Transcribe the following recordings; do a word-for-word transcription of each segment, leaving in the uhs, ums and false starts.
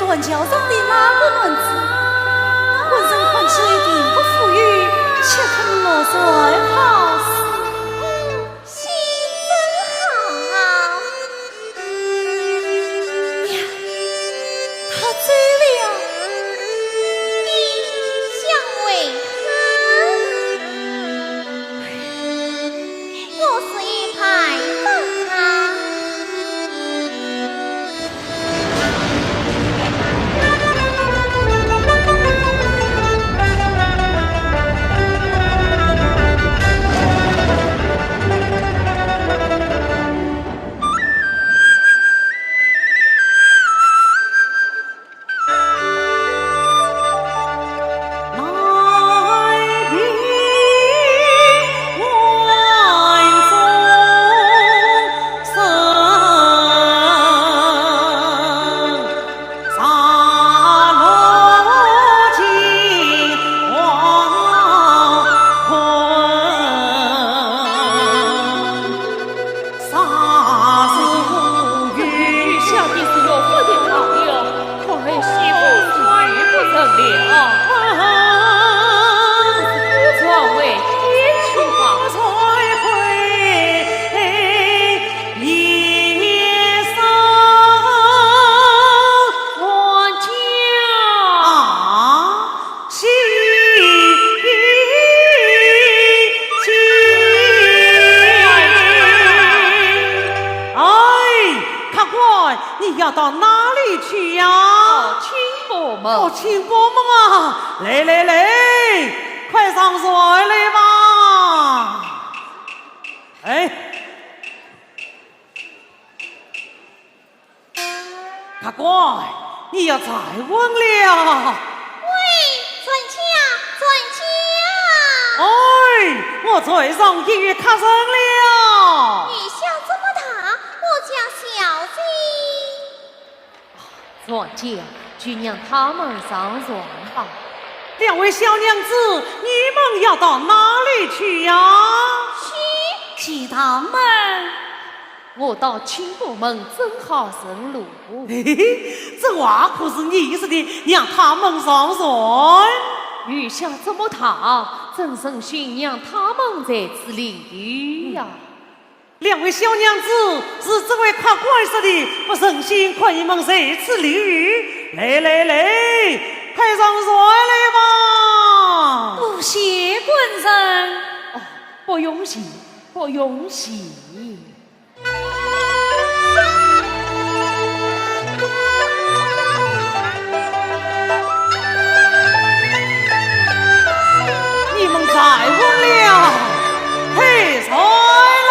断桥上的那个男子，浑身看起来并不富裕，岂肯落水泡死？心真好。呀，他走了。你想为何？我是一派大他。 下的是岳父的话了，看来媳妇是遇不成了。转回去吧。啊？ 哎，客官，你要到哪里去呀？哦，亲伯母。哦，亲伯母啊，来来来，快上船来吧。哎。 客官，你要再问了。喂，船家，船家！哎，我船上已有客人了。你笑这么大，我家小姐。船家，就让他们上船吧。两位小娘子，你们要到哪里去呀？去见他们。 我到亲伯母正好顺路。嘿嘿嘿，这话可是你说的，让他们上船。雨下这么大，怎忍心让他们在此留呀？两位小娘子，是这位客官说的，不忍心看你们在此留。来来来，快上船来吧。多谢官人。哦，不用谢，不用谢。 你们再问了，退船喽！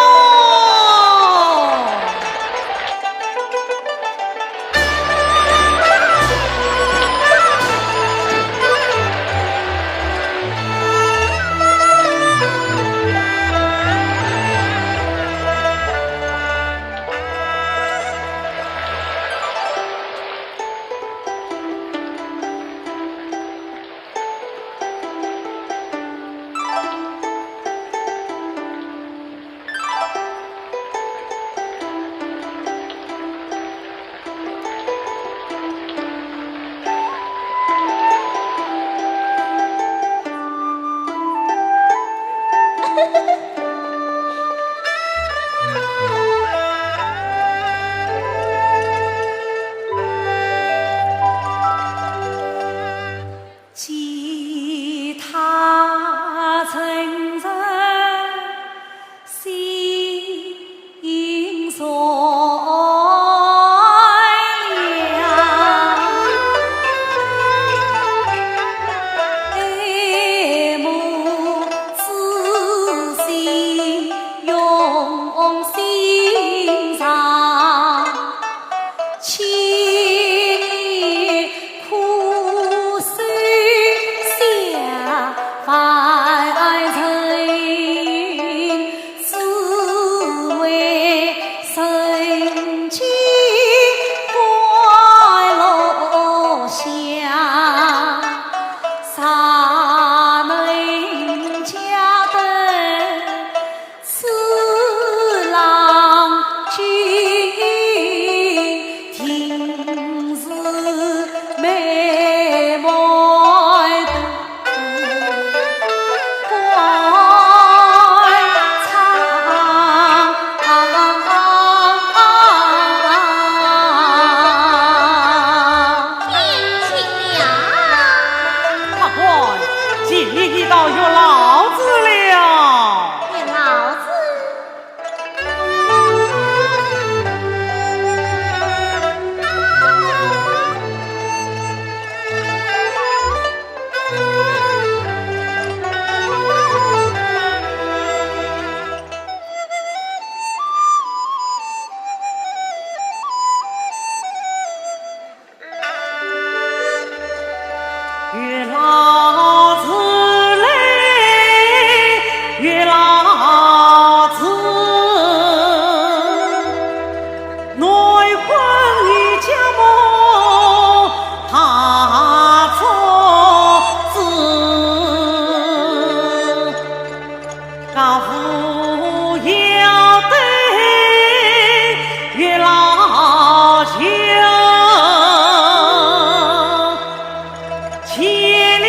天晴了。客官，今日已到月老子了。月老子？ 月老子来，月老子，内婚与家母他做主。 家父要对月老求，千里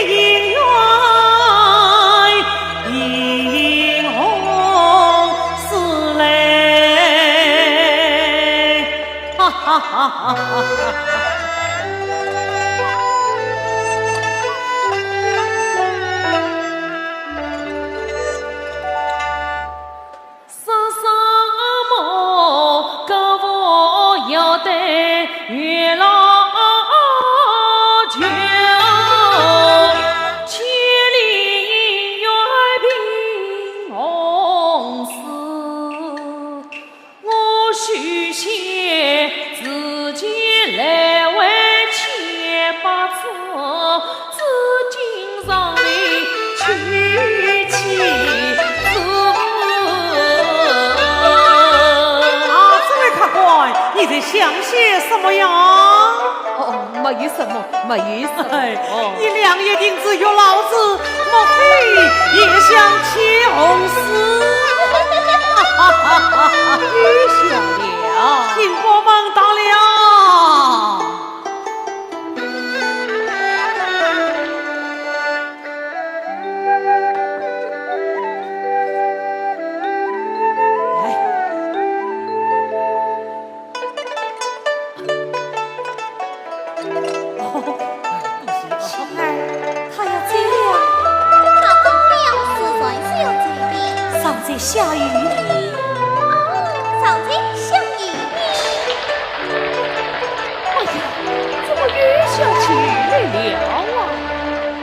姻缘映红丝泪。哈哈哈哈哈哈。 啊，这位客官，你在想些什么呀？哦，没有什么，没有什么。哎，哦。你两眼盯着月老子，莫非也想起红丝？哈哈哈哈哈。有想了。新伯门到了。 哦，青儿，他要走了。他走了，自然是要走的。尚在下雨呢。哦，尚在下雨呢。哎呀，怎么又下起雨来了啊？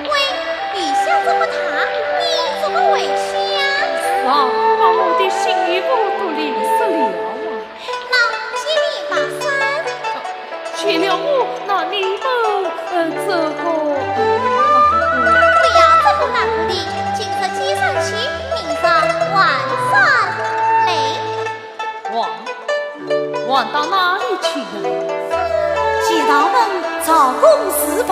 喂，雨下这么大，你怎么回去呀？是啊，把我的新衣服都淋湿了啊。 那借你把伞。借了我，那你们，呃，这个，呃，不要这个那个的，今日寄衫去，明日还衫来。还，还到哪里去呀？钱塘门曹公祠旁。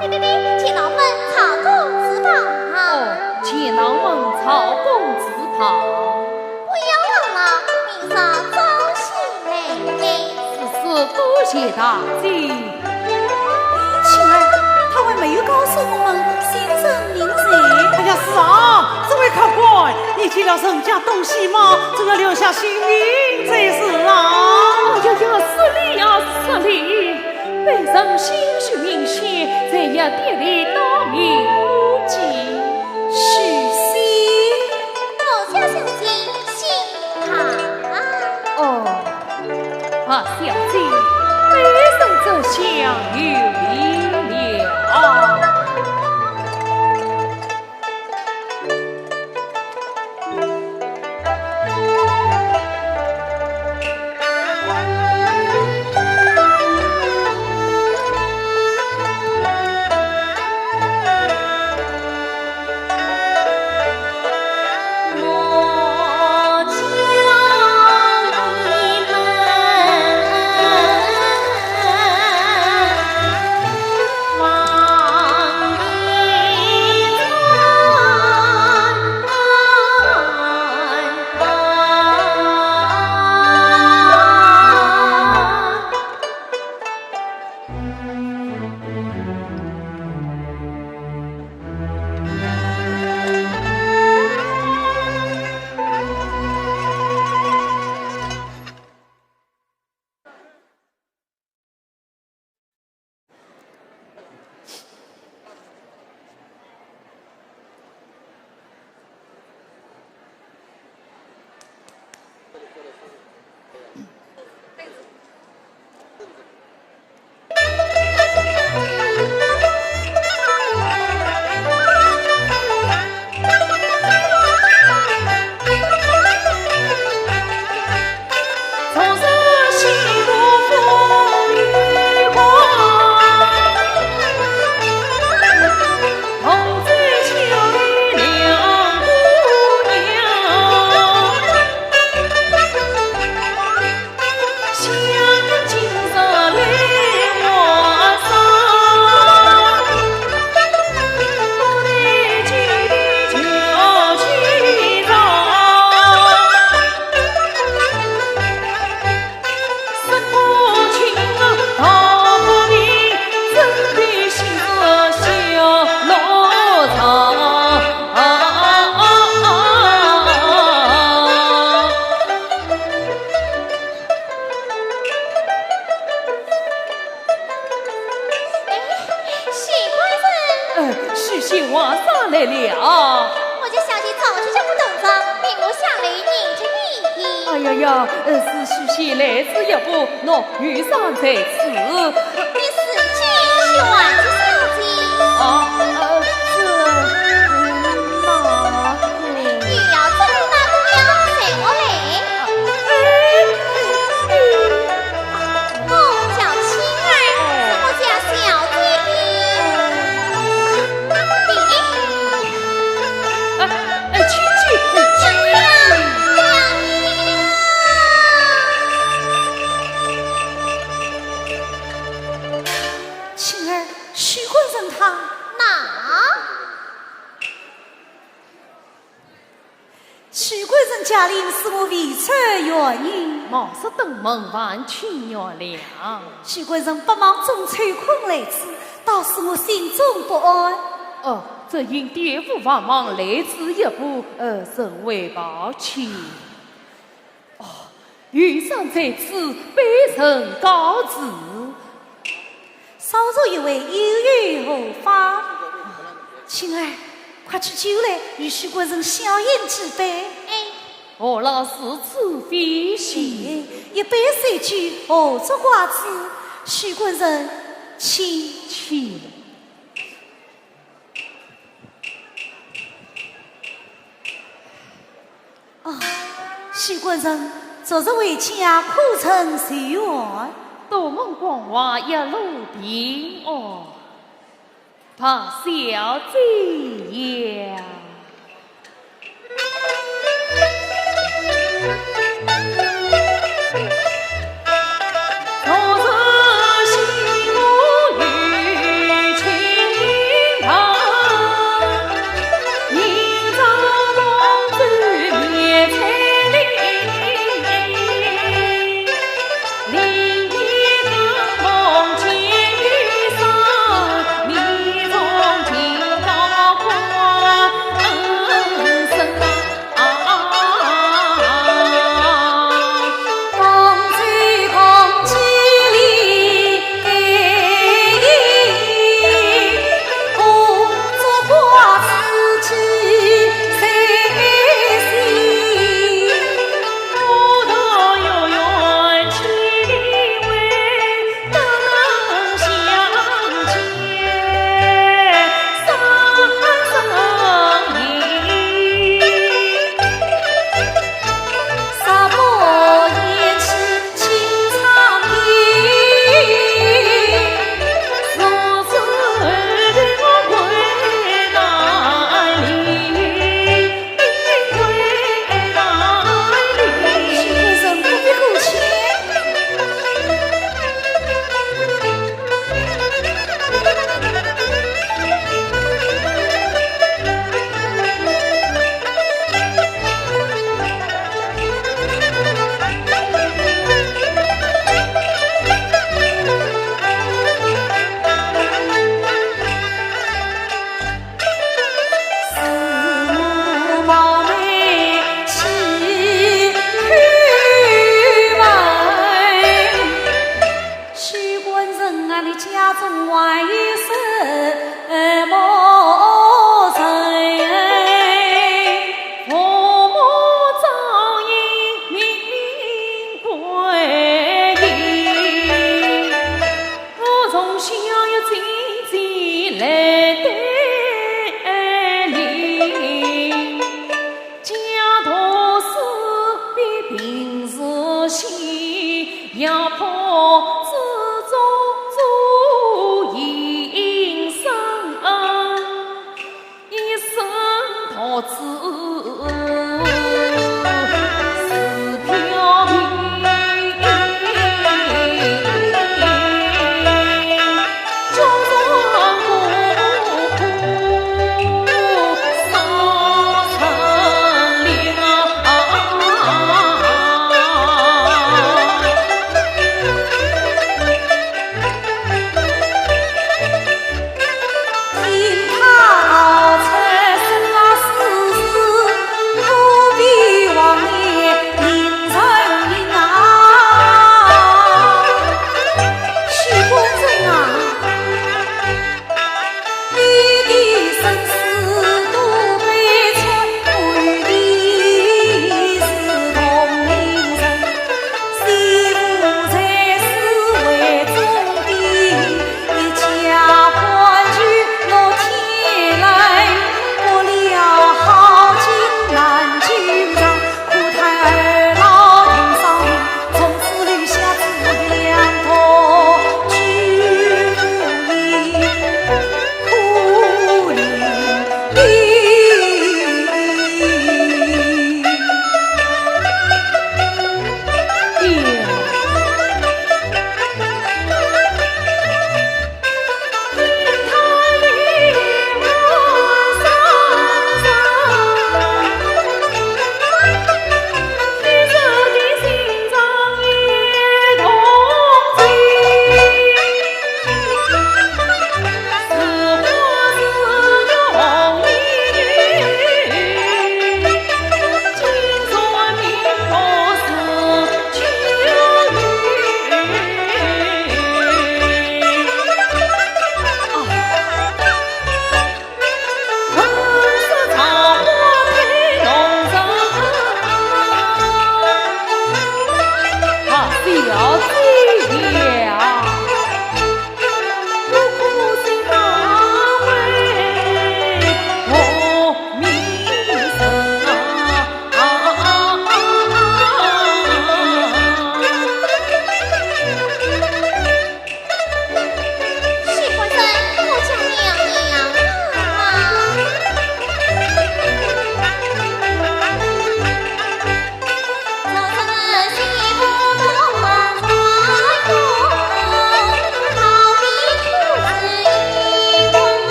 对对对，钱塘门曹公祠旁。哦，钱塘门曹公祠旁。 不要忘了，明日早些来。是是，多谢大姐。青儿，他还没有告诉我们姓甚名谁。哎呀，是啊，这位客官，你寄了人家东西嘛，总要留下姓名才是啊。哎呀呀，失礼啊，失礼。卑人姓许名谢，在下店里当名无忌。许仙。 我家小姐姓唐。哦，啊，小姐，卑人这厢有礼了。哎，许官人。呃，许仙皇上来了。我家小姐早就叫我动妆，命我下来迎接你的。哎呀呀，呃，是许仙来迟一步，喏，御膳在此。你是许仙还是小姐？啊，呃，这，嗯，那个。你要争那个呀，随我来。哎，哎，哎。 我叫青儿，是我家小姐的。你呢？哎，哎，青姐，青姐。青儿，许官人他……那…… 许官人驾临，恕我未曾远迎。冒失登门，万请原谅。许官人不忘中秋困来此，倒使我心中不安。哦，这因爹父繁忙来迟一步，呃，甚为抱歉。哦， 御膳在此，卑人告辞。稍坐一会，又有何妨？青儿，快取酒来，与许官人小饮几杯。哎。何劳如此费心？哎，一杯水酒，何足挂齿？许官人，请。请。 啊，许官人，昨日回家可曾随还？多蒙关外一路平安，白小姐呀。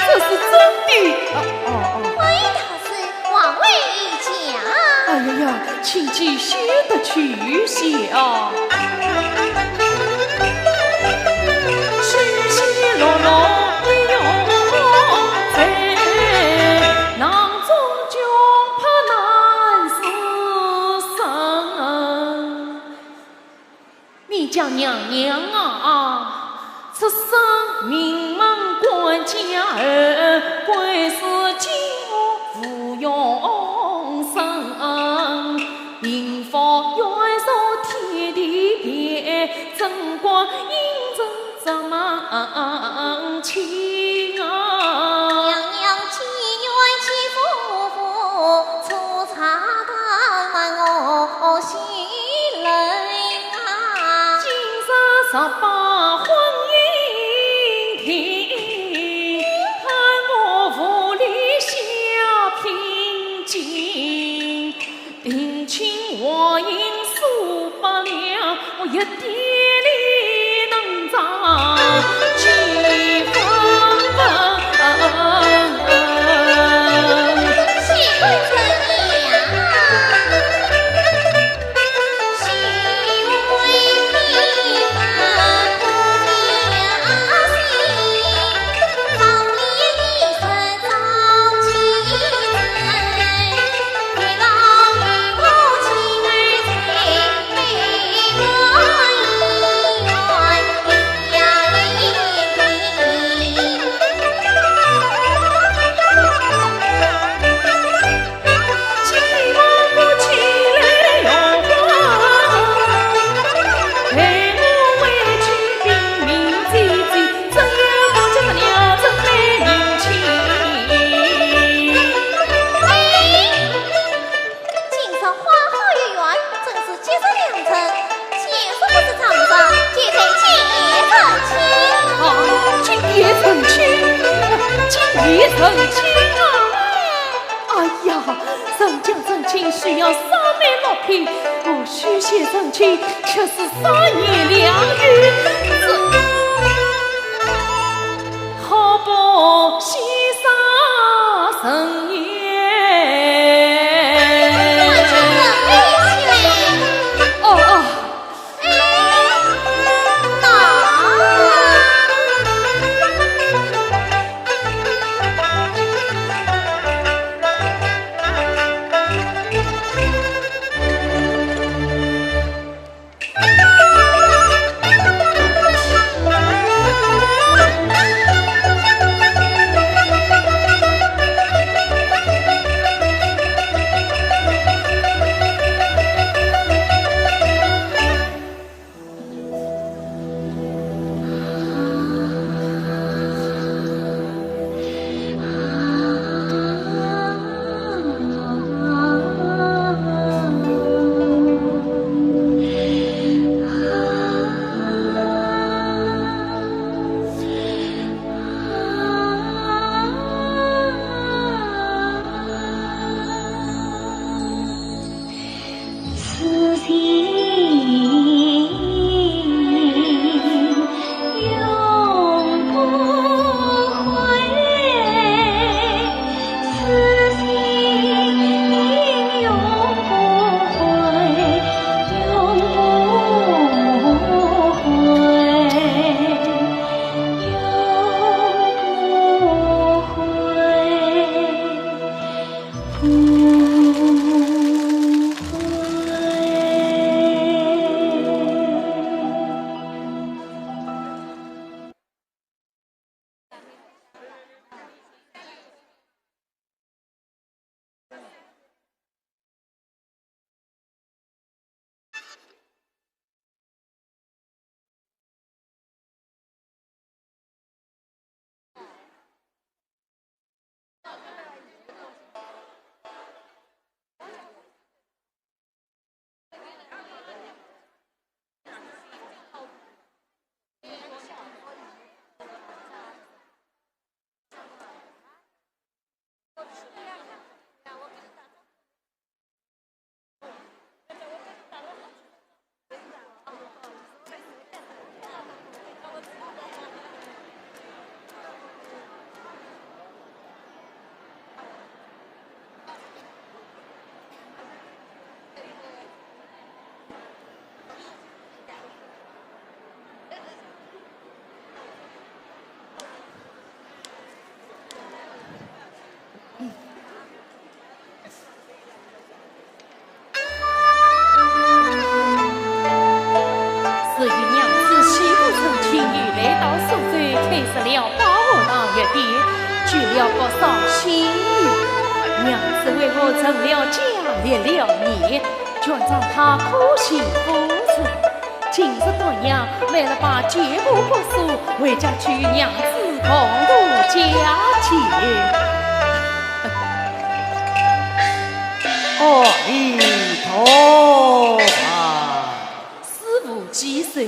这是真的。哦，哦，哦。 是，还未讲。哎呀呀，请继续的去写啊。你家娘娘啊，出身名门官家儿，贵是金屋无用身，幸福远受天地别，怎敢应承这门亲啊？娘娘既愿其福，初尝淡忘我心人啊。今日十八婚姻庭，判我无理下聘金，定亲黄银数百两，我一点理能偿几分？谢官人呀。人讲成亲需要三媒六聘，我许仙成亲却是三言两语，这好不喜煞人言。哦，哦。自从娘子喜不成亲，又来到苏州，开设了保和堂药店，娶了不少新女。娘子为我成了家，立了业，全仗她苦心付出。今日独娘为了把旧物不舍，回家去与娘子共度佳节。阿弥陀佛。师父几岁？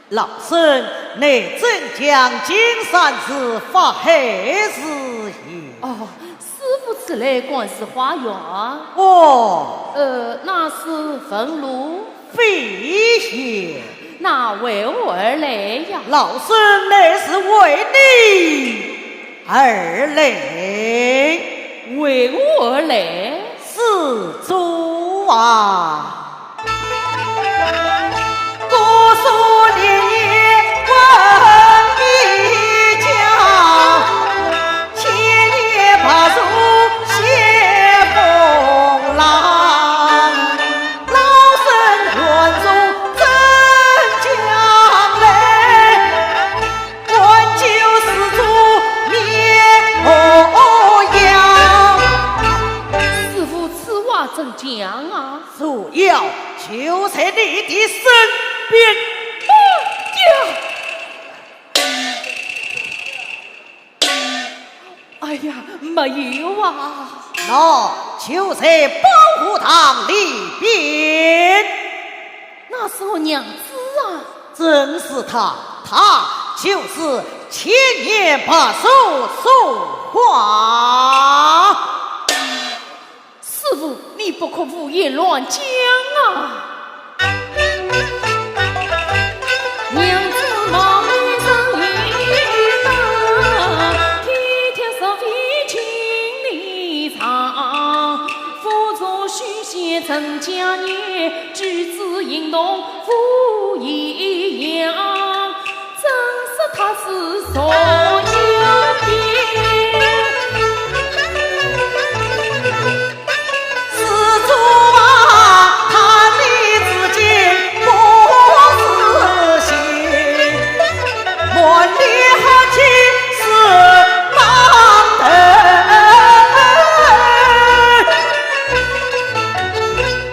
老身乃镇江金山寺法海寺爷。哦，师父此来观寺化缘啊？哦。呃，那是问路？非也。那为何而来呀？老身乃是为你而来。为何而来？施主啊。 师父，此话怎讲啊？ 如要就在你的身边。哎呀！哎呀，没有啊。那就在保和堂里边。那是我娘子啊。正是她，她就是千年白首苏画。你不可胡言乱讲啊！娘子貌美人也大，体贴入微情理长，辅助许仙成家业，举止行动无异样。 真是她是俗家的。施主啊，他的至今不是信，满脸黑气是当头。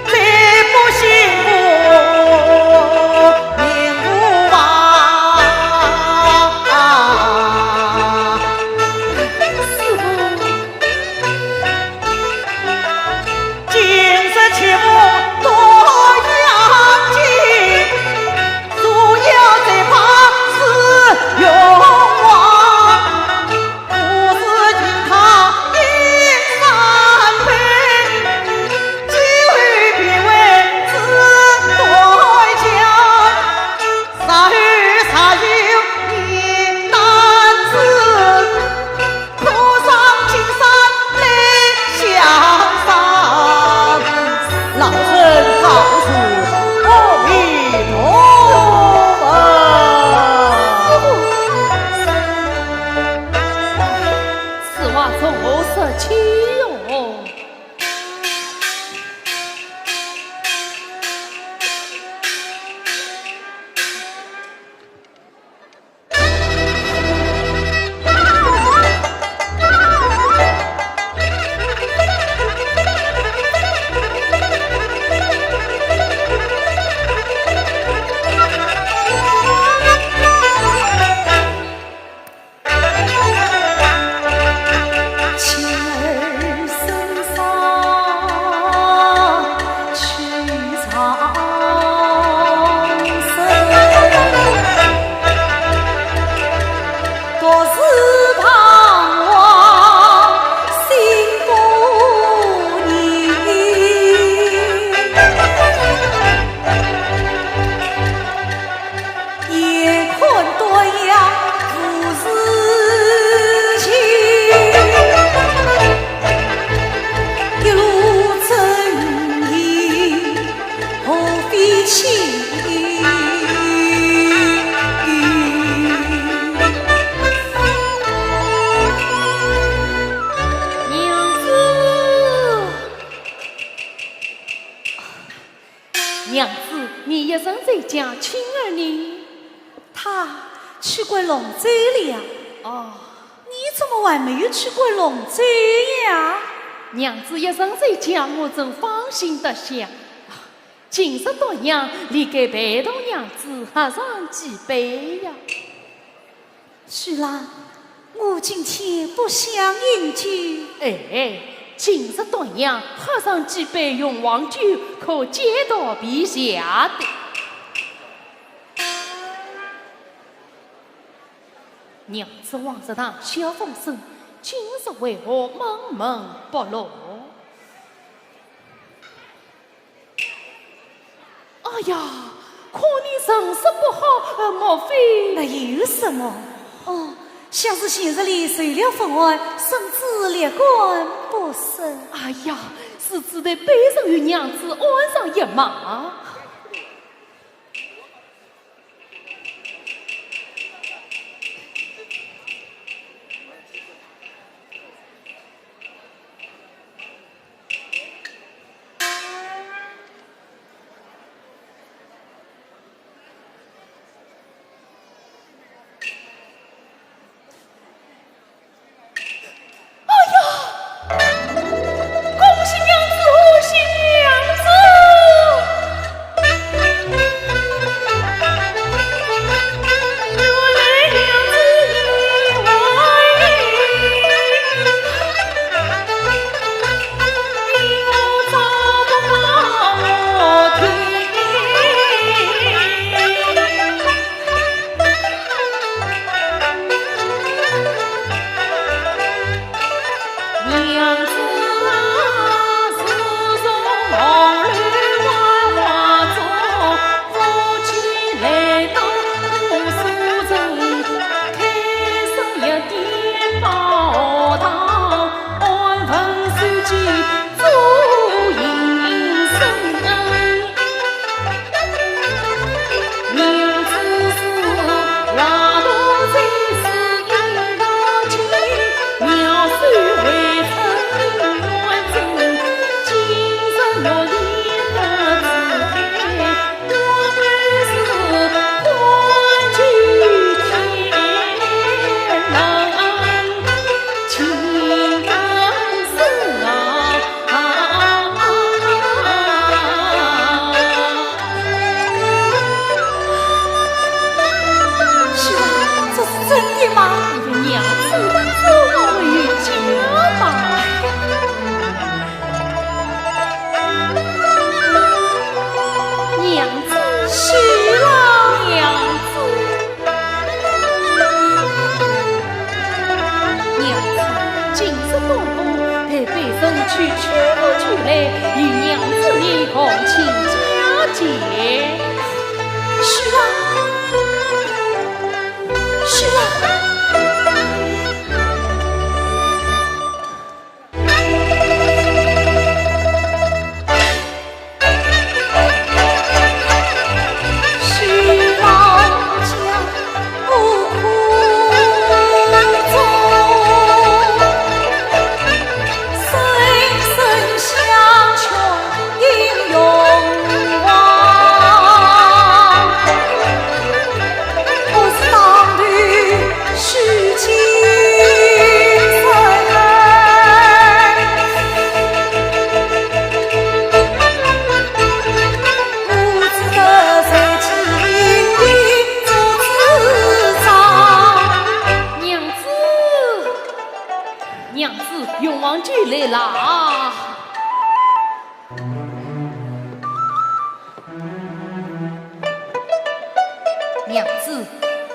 再不信我命无望。师父，今日切勿多要紧，若要再怕是冤枉。 不是其他一三杯，只为别位子断桥，啥有啥有你男子，可上青山来相商。老身告辞，阿弥陀佛。 此话从何说起哟？眼看端阳父子情，一路真意何费气。娘子。 娘子，你一人在家，青儿呢？她去观龙舟了。哦。你怎么还没有去观龙舟呀？娘子一人在家，我怎放心得下？今日端阳，理该陪同娘子喝上几杯呀。 许郎，我今天不想饮酒。哎，今日端阳，喝上几杯雄黄酒，可解毒避邪的。娘子往日谈笑风生，今日为何闷闷不乐？ 哎呀，看你神色不好，呃，莫非……那有什么？哦，想是前日里受了风寒，身子略感不适。哎呀，是只待卑人与娘子安上一脉。 哎呀，恭喜娘子，贺喜娘子！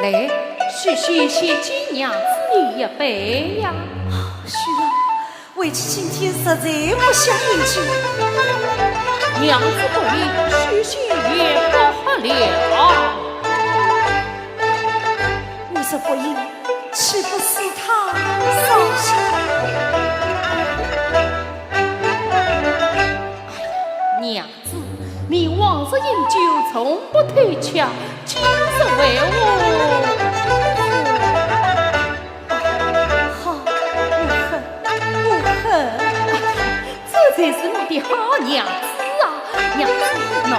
来，许仙先敬娘子你一杯呀。是啊，为妻今天实在不想饮酒。娘子不饮，许仙也不喝了。我若不饮，岂不使他伤心？哎呀，娘子，你往日饮酒从不推却，今日为何？好，不喝，不喝。这才是你的好娘子啊，娘子喏。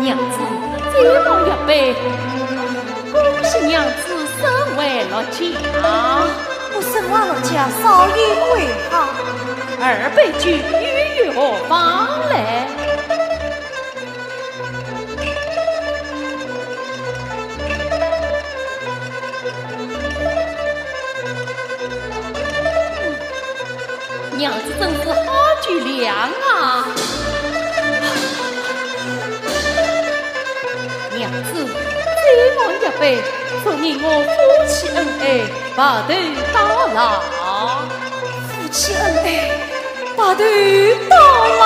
娘子，再来一杯，恭喜娘子身怀六甲。我身怀六甲，少饮为好。二杯酒，又有何妨来？ 娘子真是好酒量啊！娘子，再来一杯，祝你我夫妻恩爱，白头到老。夫妻恩爱，白头到老。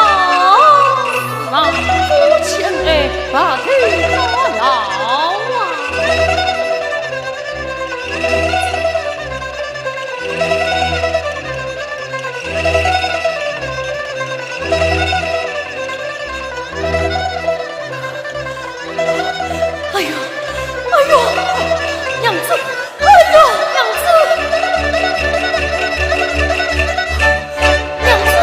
啊，夫妻恩爱，白头到老啊！ 哎呦，哎呦，娘子，哎呦，娘子，娘子。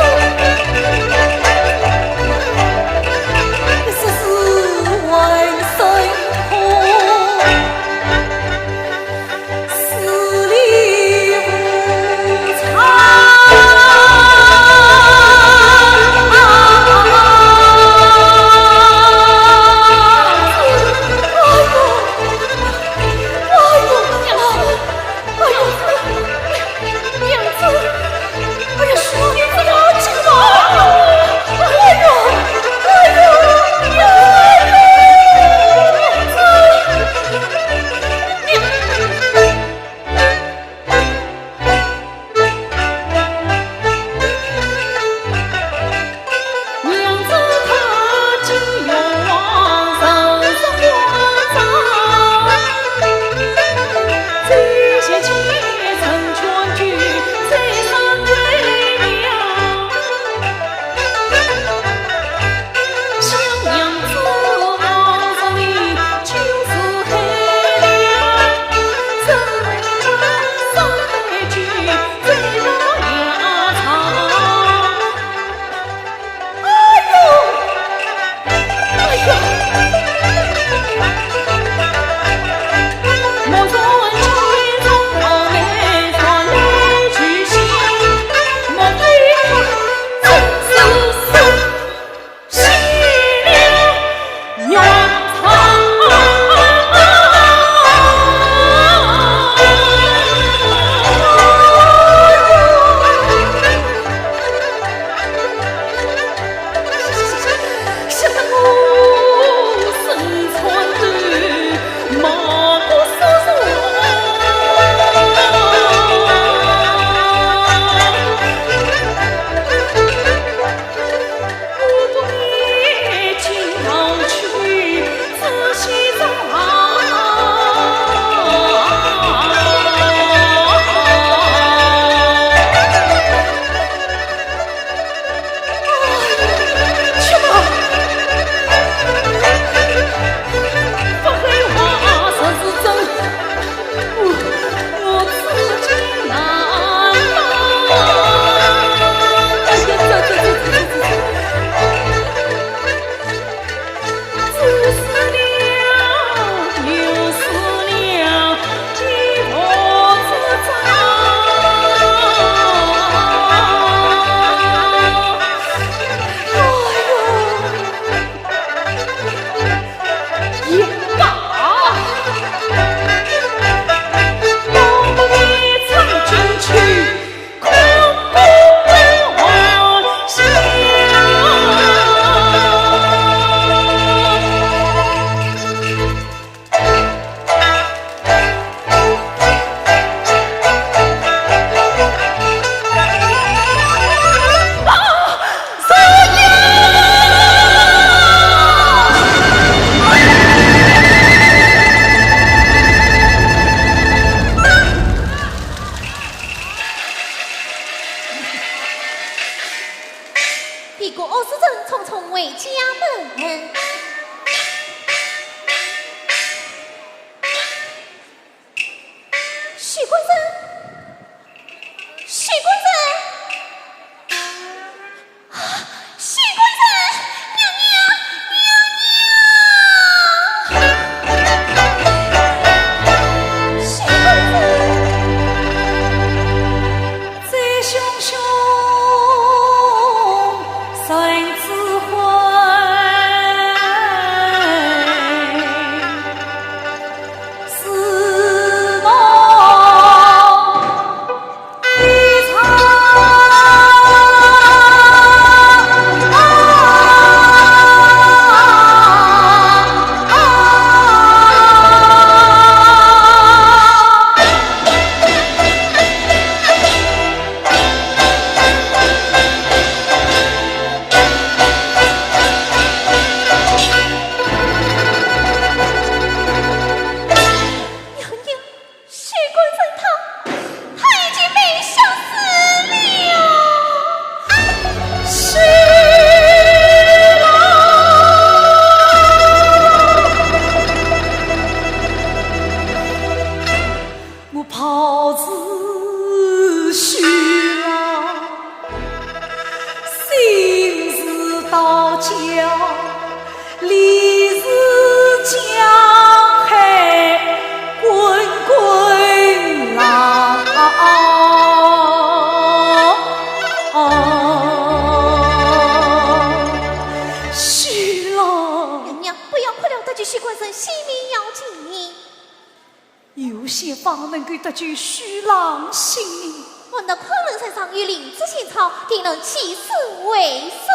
我希望能够得救许郎性命。我们的昆仑山上有灵芝仙草，定能起死回生。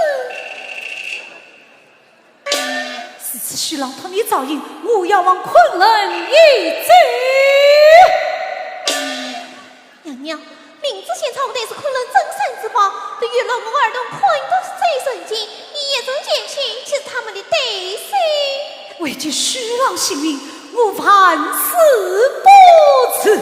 如此许郎托你照应，我要往昆仑一走。娘娘，灵芝仙草乃是昆仑镇山之宝，对于龙母尔等昆都最尊敬，你也曾前去，岂是他们的对手？为救许郎性命，我万死不辞。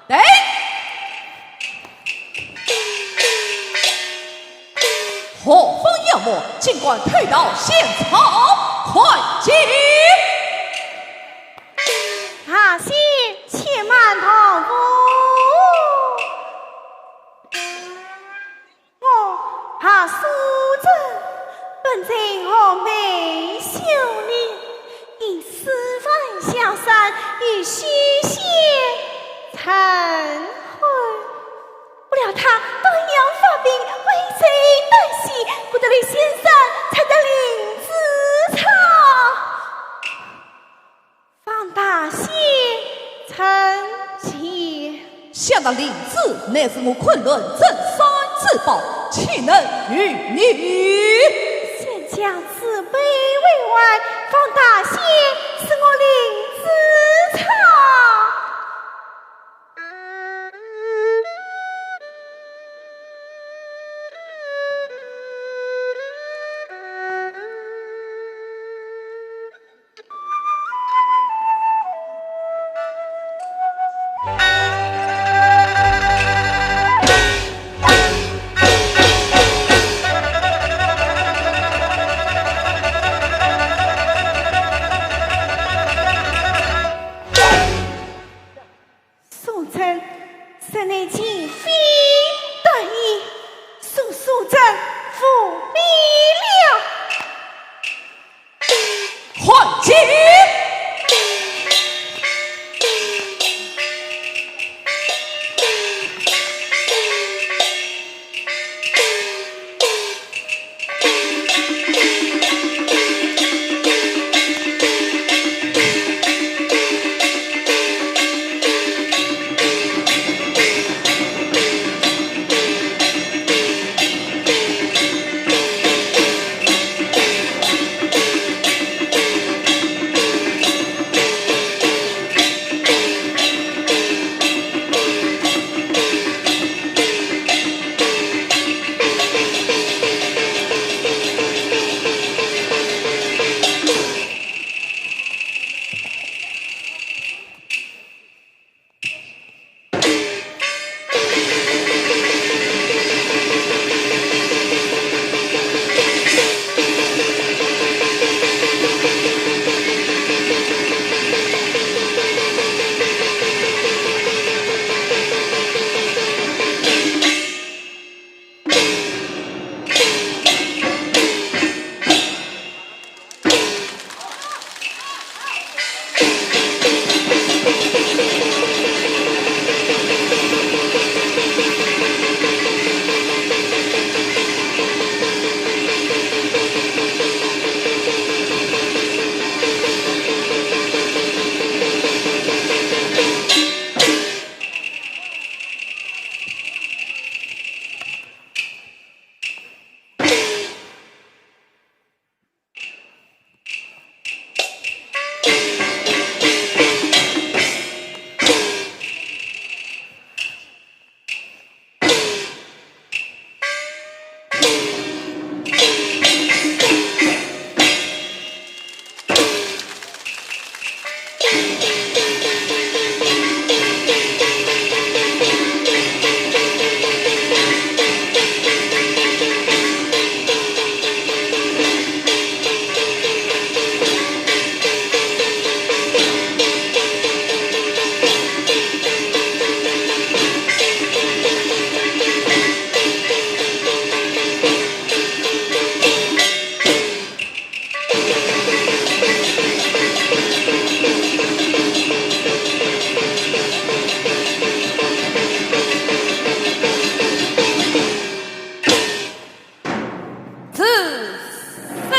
对。何方妖魔，竟敢偷盗仙草，快进！阿仙且慢，唐王。 我夏素贞，本在峨眉修炼，因师父下山，与许仙成婚。不料他当阳发病，危在旦夕，故得雷先生采得灵芝草， 方大仙成仙。想那灵芝乃是我昆仑镇山之宝，岂能与你？仙家慈悲为怀，方大仙赐我灵芝草。 素贞，此乃情非得已，恕素贞无礼了。还击！此事。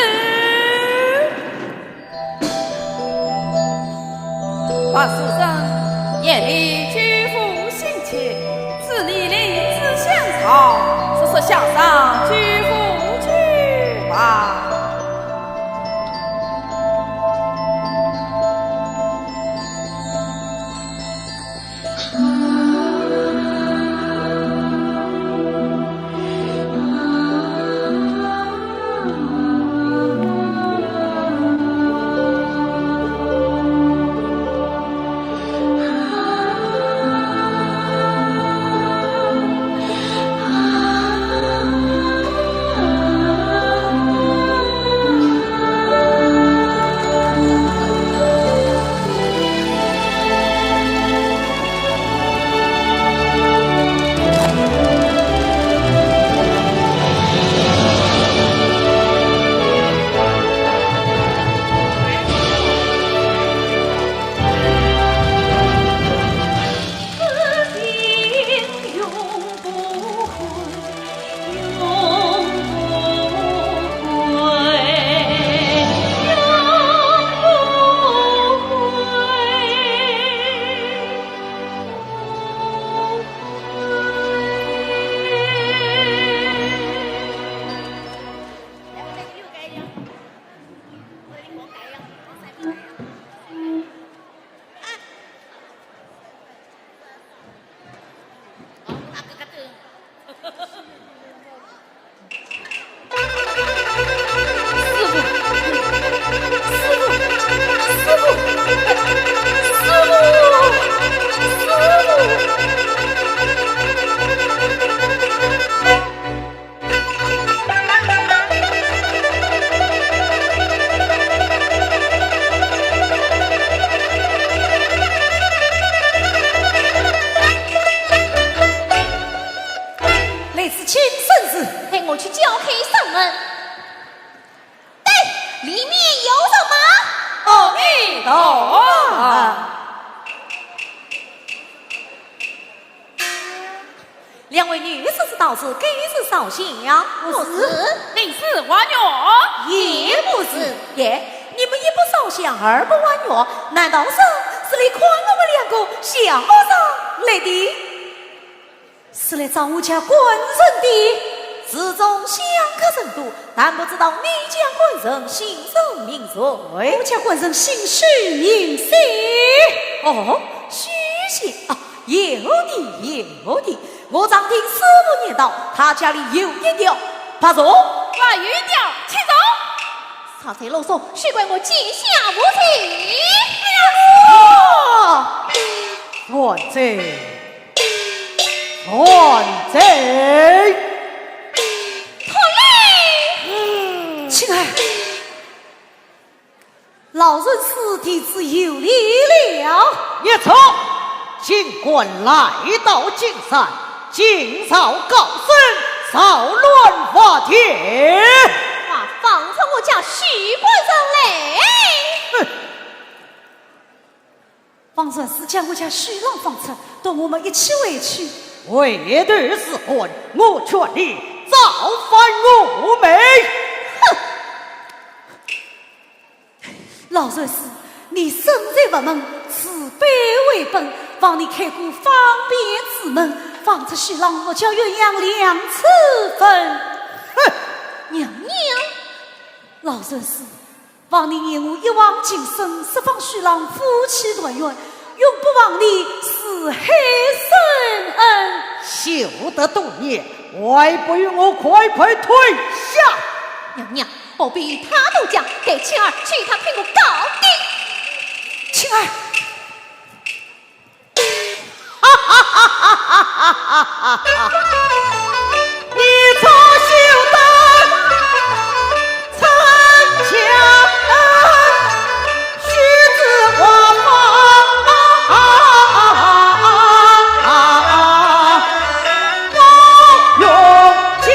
白素贞，夜里举府行乞，此地灵芝仙草，速速下山举府去吧。哦。两位女士是道士，该是少爷呀？不是。你是还愿？也不是。耶，你们一不烧香，二不还愿，难道是，是来看我们两个像和尚来的？是来找我家官人的？寺中香客甚多，但不知道你家官人姓甚名谁？我家官人姓许名谢。哦，许谢啊，有的，有的。我常听师父言道，他家里有一条白蛇。还有一条青蛇。少在啰嗦，休怪我见笑无情。哎呀，我……万岁！ 万岁！脱令！嗯。青儿，老人家弟子有礼了。没错，今官来到金山，今朝告身，扰乱法典。快放出我家许官人来！哼！ 方才是将我家许郎放出，同我们一起回去。回头是岸，我劝你造反我们。哼！老人家，你身在佛门，慈悲为本，望你开个方便之门，放出许郎，我家鸳鸯两次分。哼！娘娘。老人家， 望你念我一往情深，释放许郎夫妻团圆，永不忘你四海深恩。休得多言，还不与我快快退下！娘娘，不必他多讲，待青儿替他开个高低。青儿， 你早休得参加，须知我方我用尽。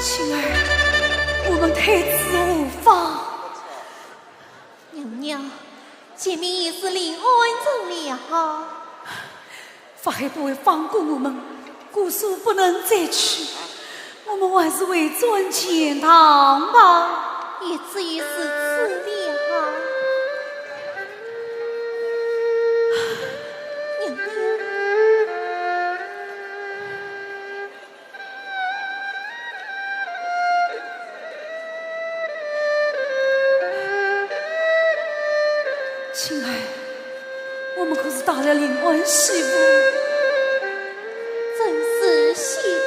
青儿，我们退此何方？ 娘娘，前面已是临安城了。法海不会放过我们，姑苏不能再去，我们还是回转钱塘吧。也只有如此了。娘娘。 青儿，我们可是到了临安西府。正是西府。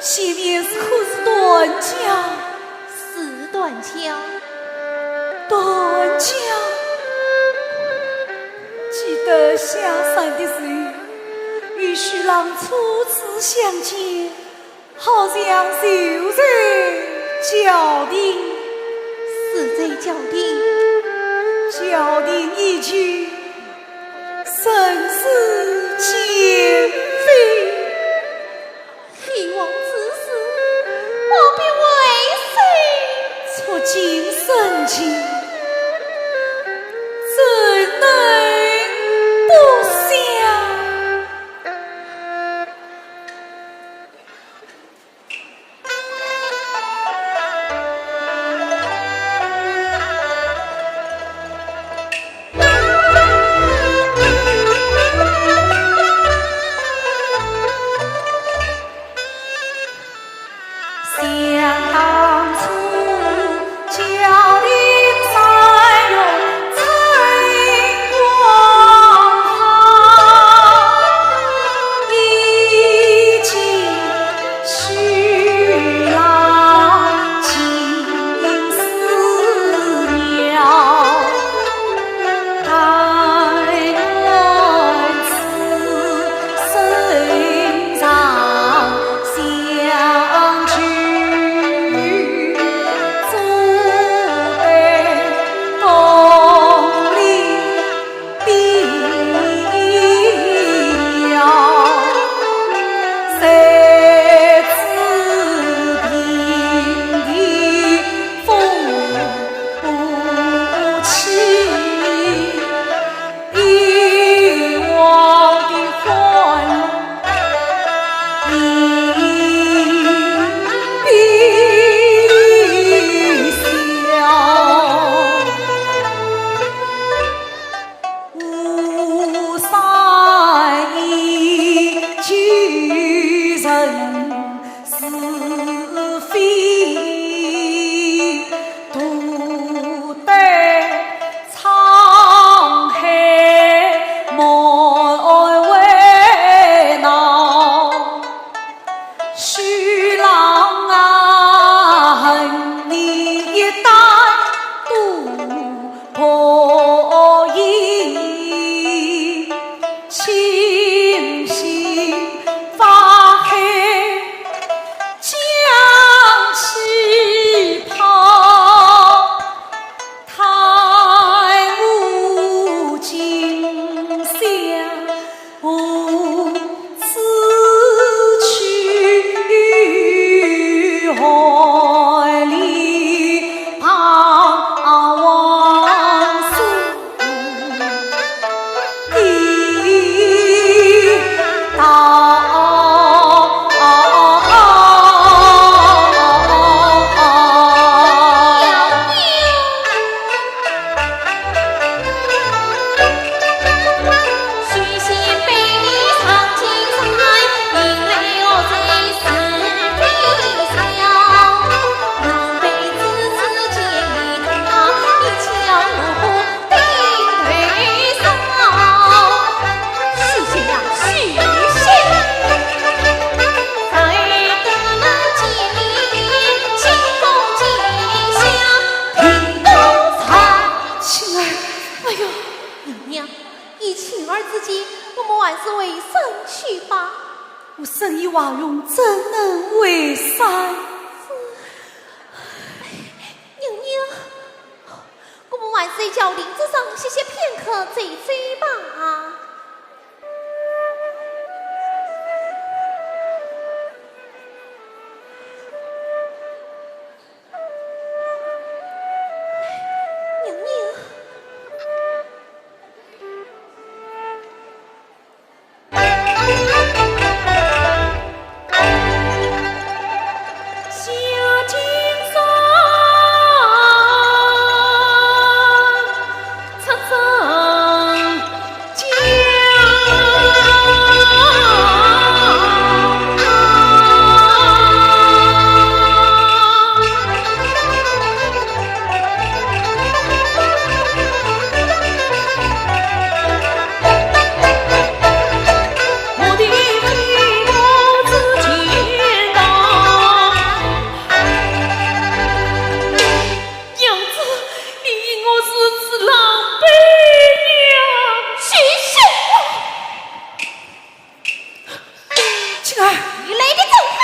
前面是可是断桥？是断桥。断桥。记得下山的时候，与许郎初次相见， 好像就在桥亭。是在桥亭。桥亭依旧，人世间非。希望此事不必为谁。触景生情，怎能不想？ 想当初，桥亭三月春光好，一径 许郎情思妙，但愿此生常相聚，只待东篱 无善意救人是非，独对沧海难为闹。 许郎啊，恨你一代多不义，情深法海将花容怎能为善？娘娘，我们还是在轿顶之上歇歇片刻，再走吧。娘娘。 娘子，你以我如此狼狈呀！许仙，青儿，你来得正好。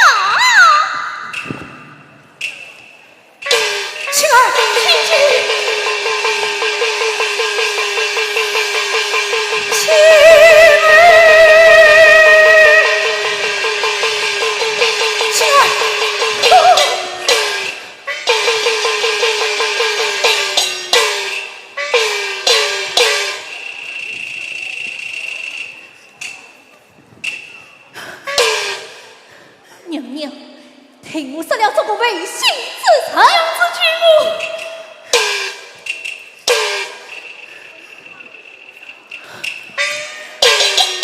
青儿，青儿，青儿。 娘娘，替我杀了这个违心之人。娘子救我！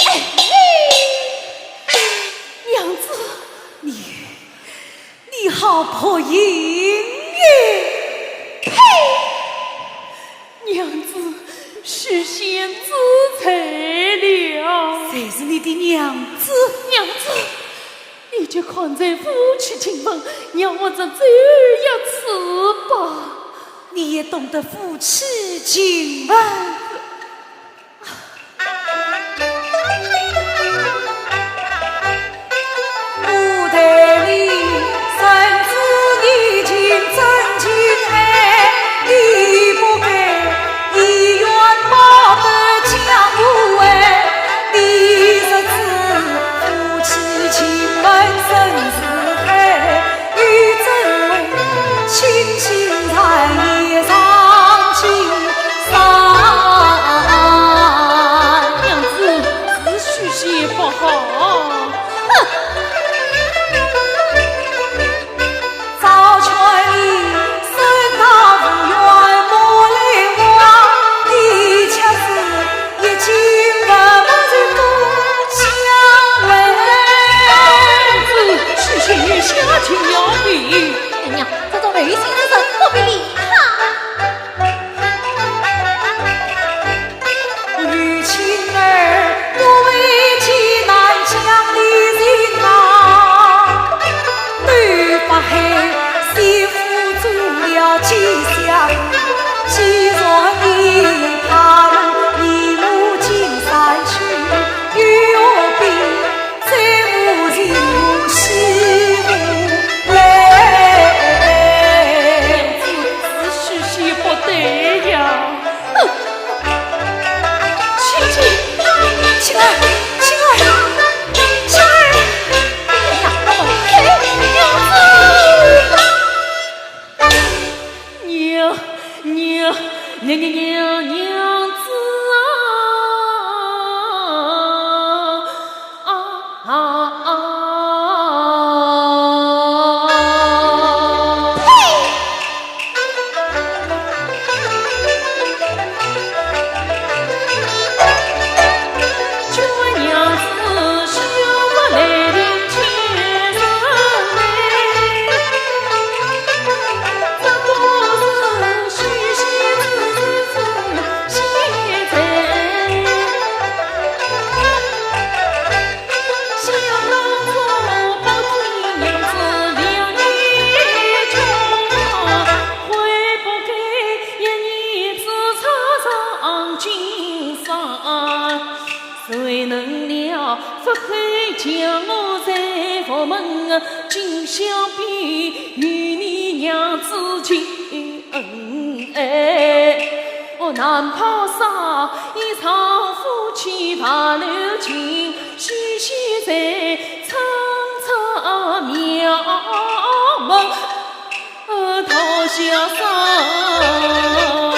哎，娘子，你，你好薄幸哎！呸！ 娘子，许仙知罪了。谁是你的娘子？娘子，你就看在夫妻情分，让我这走一次吧。你也懂得夫妻情分？ 娘子，是许仙不好。哼！娘子，许仙下情要比。哎呀，这种违心之人不必理他。 娘子，是许仙不对呀。哼！青青，青儿，青儿，青儿！哎呀，哎，娘子！ 娘，娘，娘，娘，娘子啊，啊，啊，啊。呸！今宵边与你娘子情，哎，哦，难抛舍一场夫妻白头情，许仙在春城庙门。 呃，桃花山。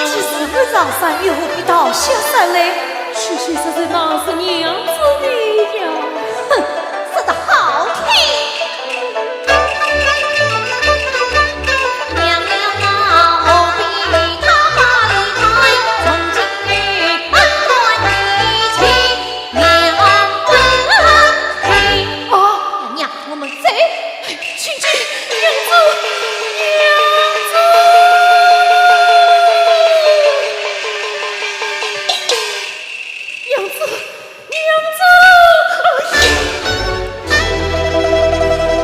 既是不上山，又何必桃花山嘞？许仙实在当是娘子的呀。哼，说得好听。娘娘啊，何必桃花里开，从今以后恩断义绝，娘不配。哦，娘娘，我们走。 请进，娘子，娘子，娘子，娘子，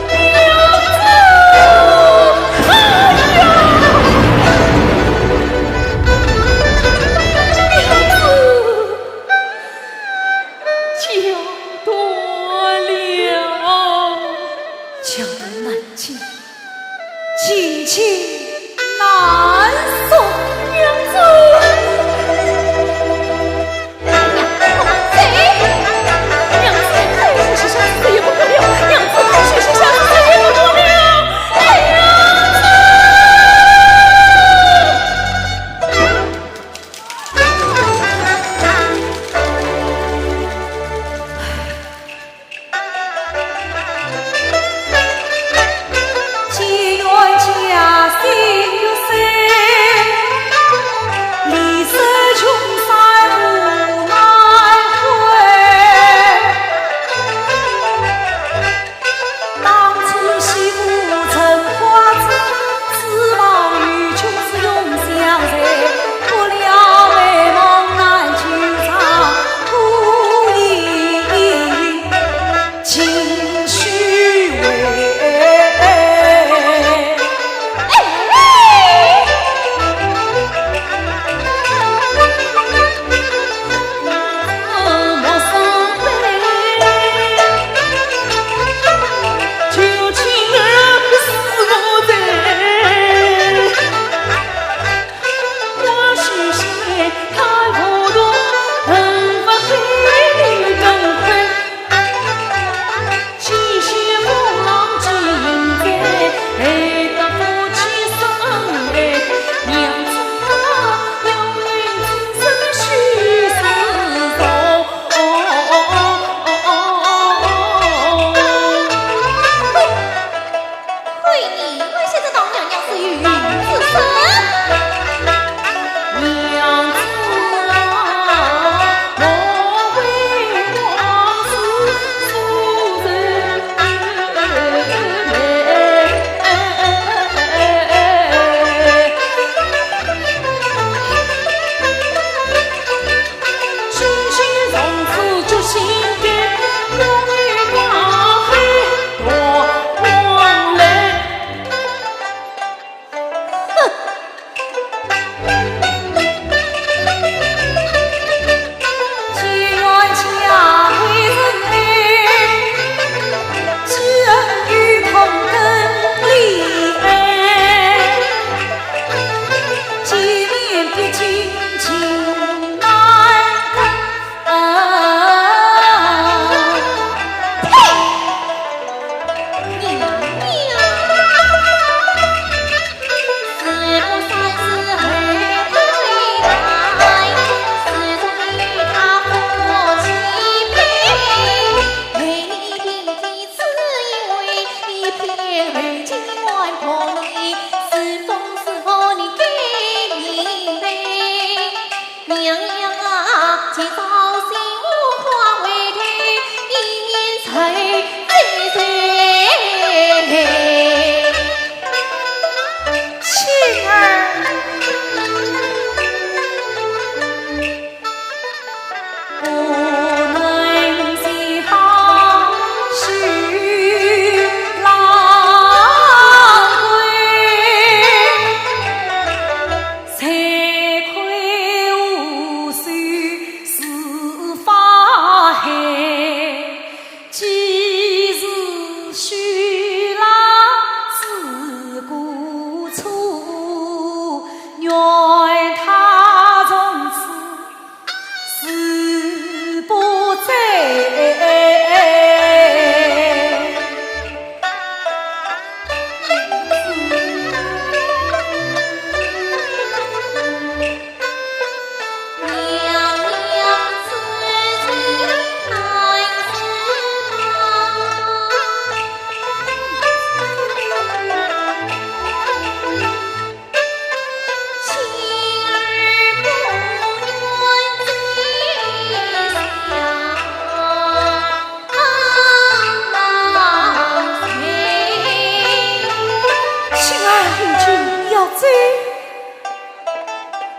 哎呀，娘子，哎呀，娘子，脚断了。 脚断难行，进进难送。娘子，娘子，娘子，许仙下次再也不可了。娘子，许仙下次再也不可了。哎呀！ 嘿，你们现在当娘娘是有病之身。娘子啊，我为王子夫人。 娘娘啊，今朝心花花开，一年才几岁？青儿。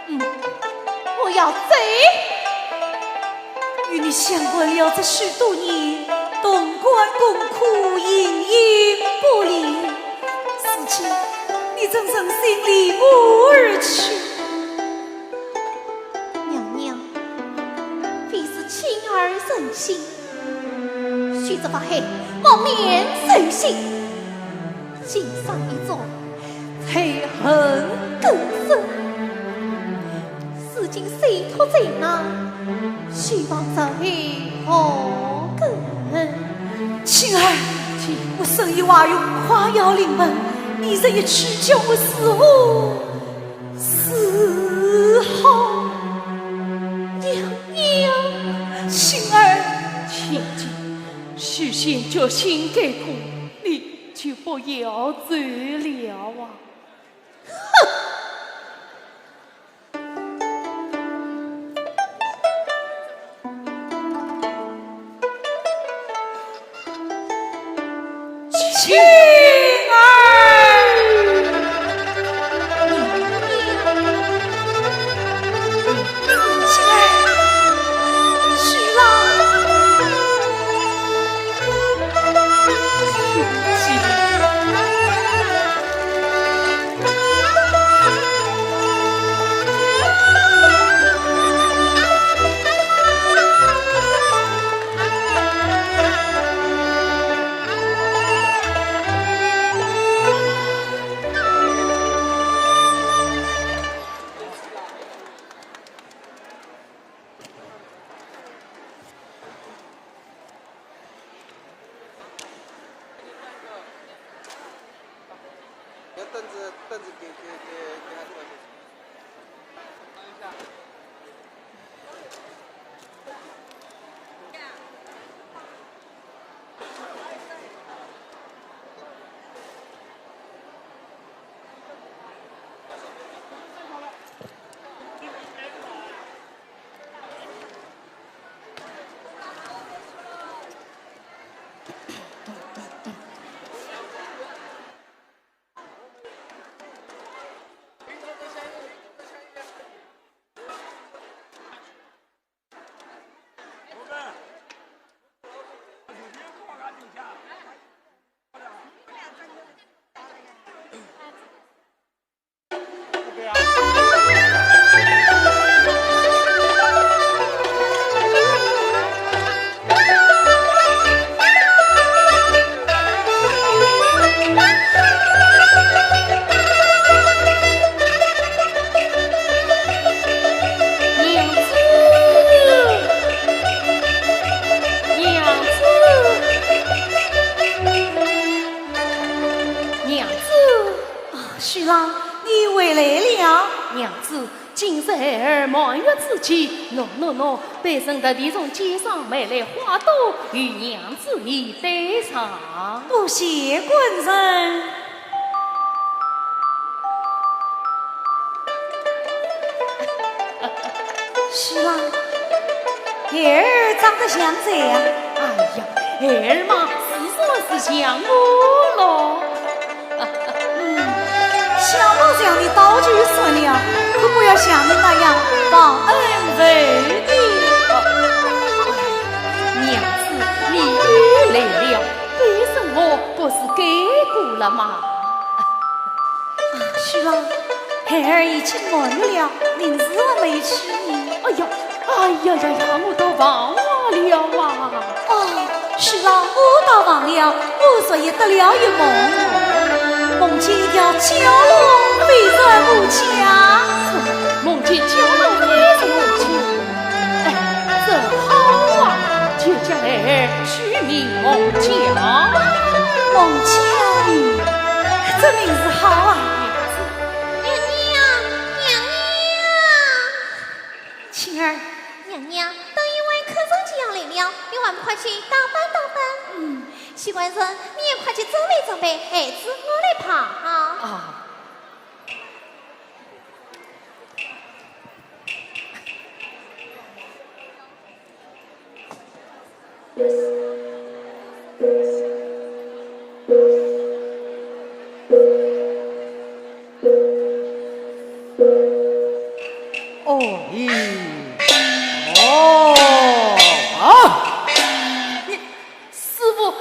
嗯，我要走。与你相伴了这许多年，同甘共苦，形影不离。如今，你怎忍心离我而去？娘娘，非是卿儿忍心，须知法海，妄念成性，心上一作，才恨更深。如今虽脱罪难，希望在后何根？青儿，我身已怀孕，花要临门，你这一去，叫我如何是好？娘娘，青儿，青姐，许仙决心改过，你就不要走了啊！哼！ 青儿，青儿，许郎。要凳子，凳子给，给，给，给他坐一下。娘子，娘子，娘子。啊，许郎，你回来了。娘子， 今日孩儿满月之期，喏喏喏，卑人特地从街上买来花朵，与娘子你带上。多谢官人。许郎，孩儿长得像谁呀？哎呀，孩儿嘛，自然是像我喽。 嗯，小奴将你倒就算了，可不要像你那样忘恩负义。娘子，你又来了，卑人我不是改过了吗？啊，许郎，孩儿已经满月了，您如何没去呢？哎呀， 哎呀呀呀，我倒忘了啊！哦，许郎，我倒忘了，我昨夜得了一梦，梦见一条蛟龙飞入我家。梦见蛟龙飞入我家？哎，这好啊，就叫孩儿取名孟姜。孟姜女，这名字好啊！娘娘，娘娘。 青儿。娘娘，等一会客人就要来了，你还不快去打扮打扮？嗯。许官人，你也快去准备准备，孩子我来抱。啊。你。哦，啊！你，师父，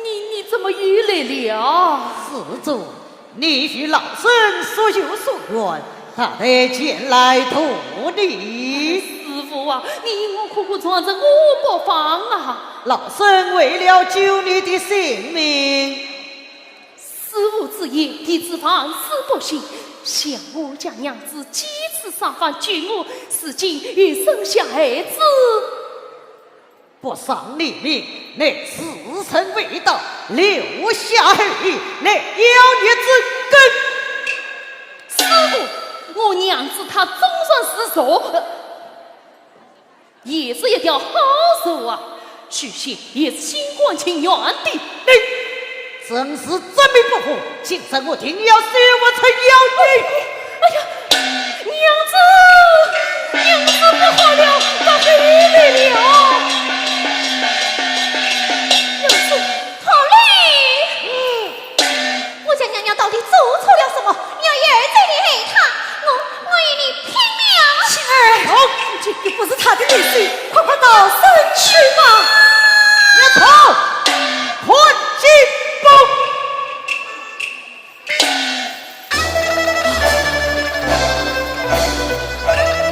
你，你怎么又来了？施主，你与老身所有所愿，他都前来渡你。师父啊，你我苦苦撞着我不放啊！老身为了救你的性命， 师父之言，弟子万死不信。想我家娘子几次三番救我，如今又生下孩子，不伤你命，乃自身未到，留下后患，乃妖孽之根。师父，我娘子她纵然是蛇， 也是一条好蛇啊，许仙也是心甘情愿的。你真是执迷不悟，今日我定要休不成妖孽。哎呀，娘子，娘子不好了，他回来了。娘子，好嘞。 我家娘娘到底做错了什么？你要一而再地害她，我，我与你拼命！青儿，好，这不是她的对手，快快逃生去吧。别走，快进步。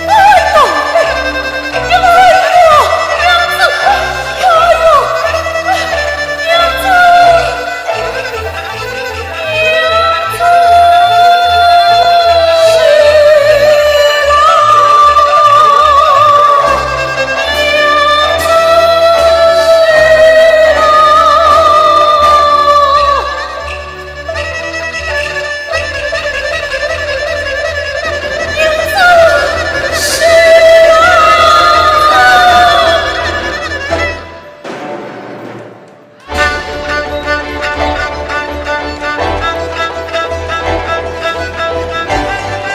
哎呦，哎呦，娘子，哎呦，娘子。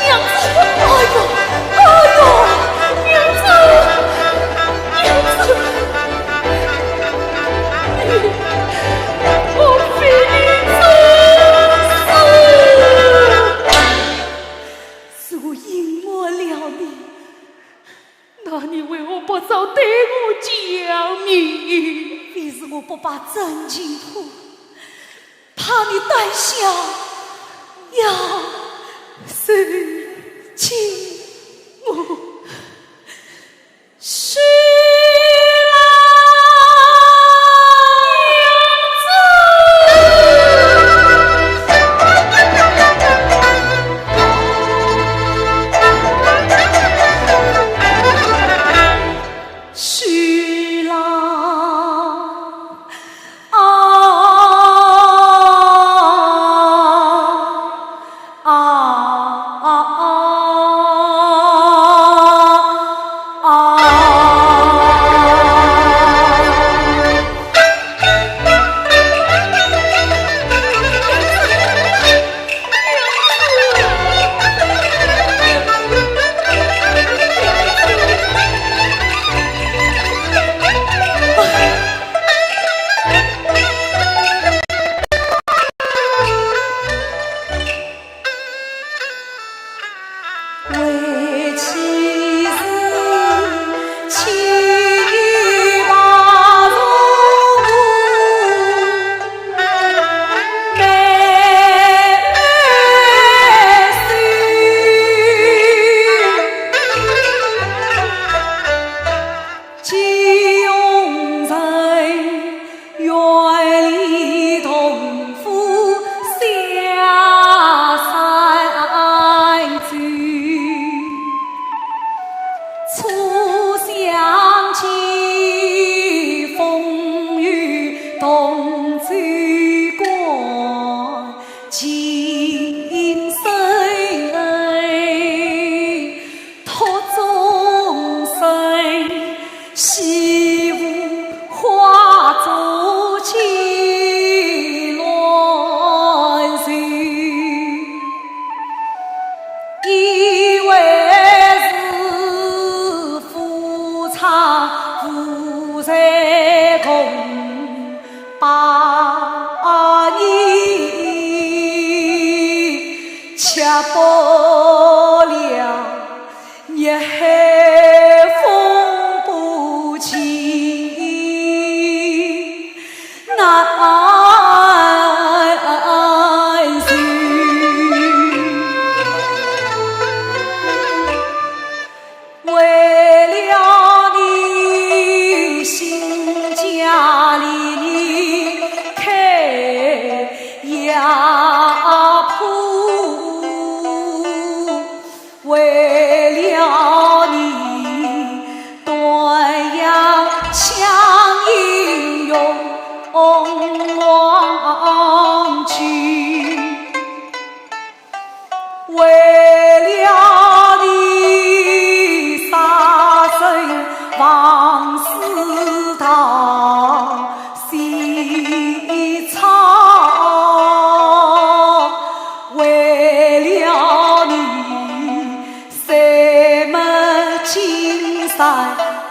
娘子，哎呦，哎呦，娘子，娘子，我非你所愿。是我隐瞒了你， 那你为何不早对我讲明？非是我不把真情吐，怕你胆小，要受惊。我是啦，娘子。 是啦，啊，啊，啊，啊，啊。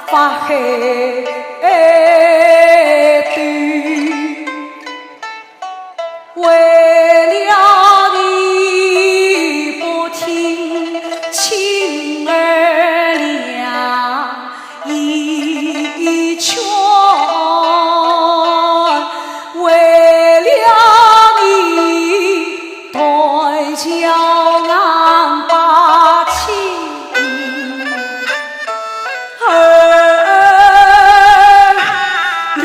发黑头。为了你不听亲儿两 一劝，为了你断桥俺把情儿离。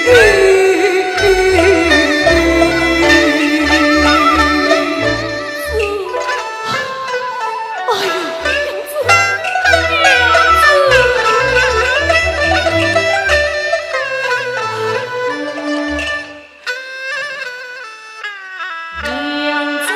哎呦，娘子，娘子。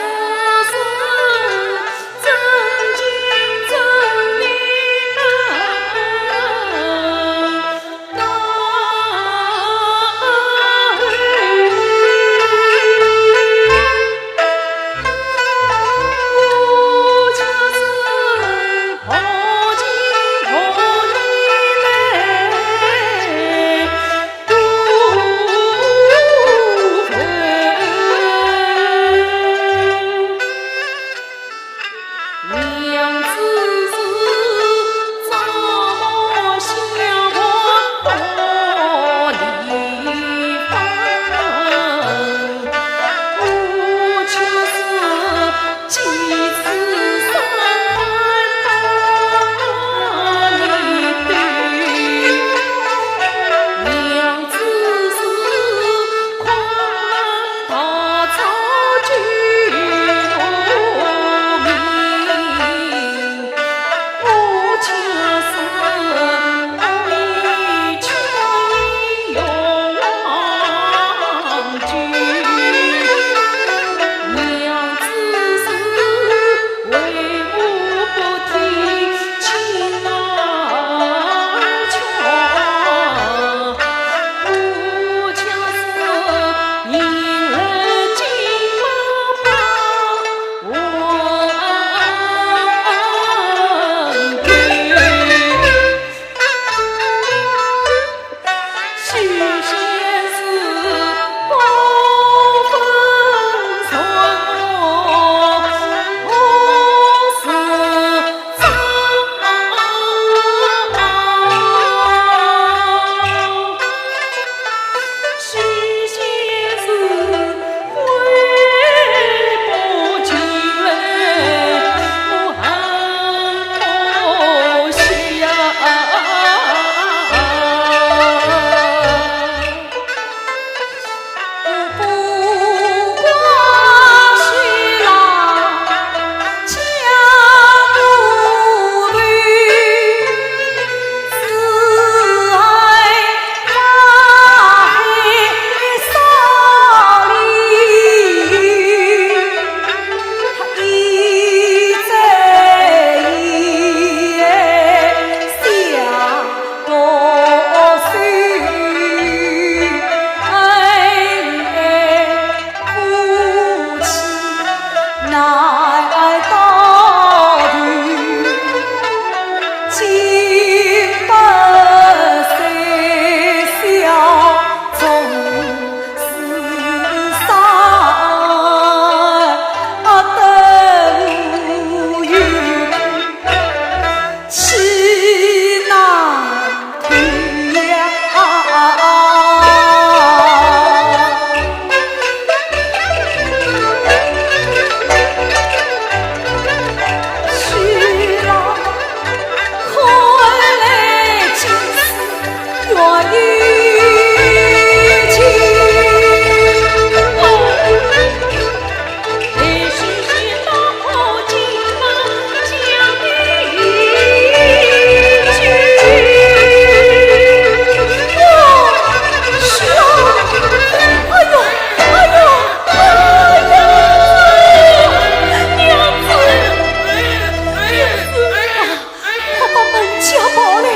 快把门家抱来，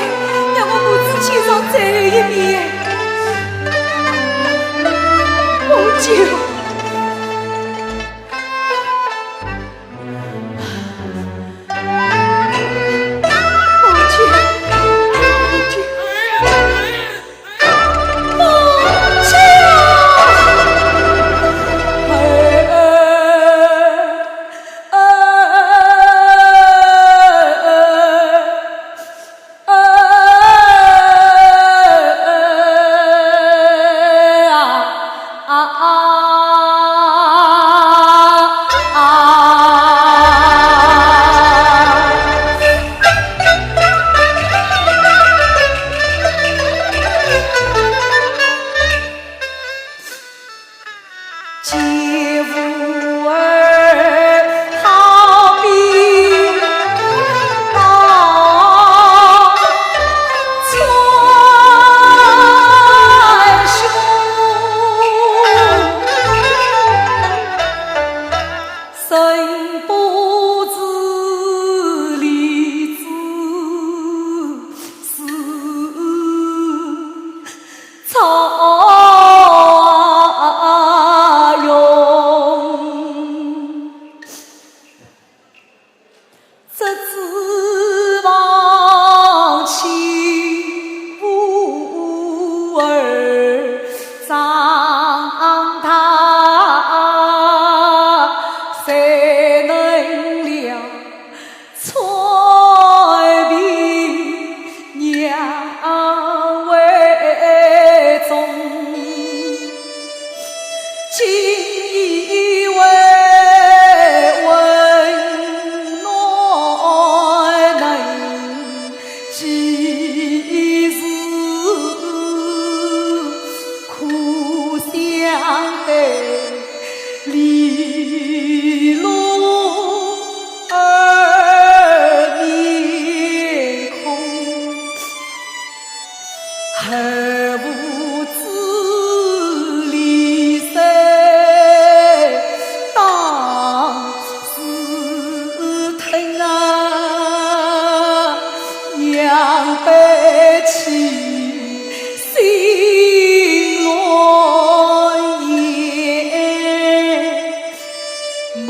让我母子见上最后一面。母亲。姐夫儿好比刀穿胸，人不知离子是 错用，只指望姐夫儿长大，才能了 采萍娘为重，锦衣为温暖，能几时苦相对。 离落儿面孔，儿无子离身当自疼啊，娘悲泣心乱眼。 朦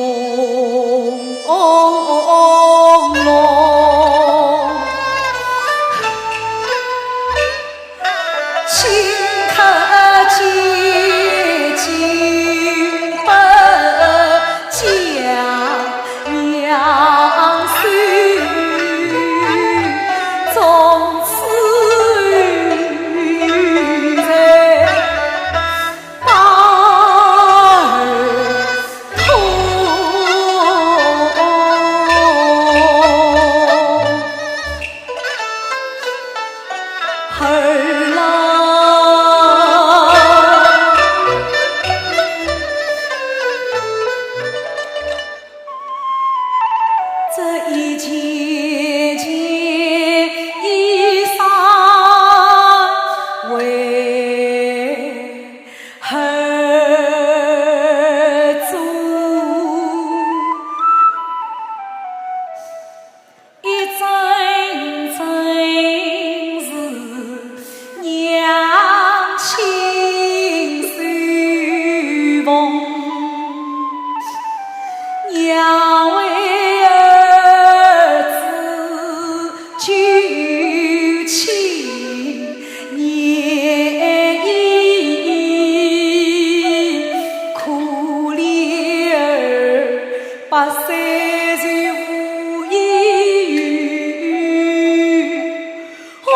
胧胧，顷刻间竟不见娘手，从此在 把儿痛。儿啊，这一件件衣裳为 儿做，一针针是娘亲手缝，娘为儿子 九千年矣，可怜儿八岁就无依无靠。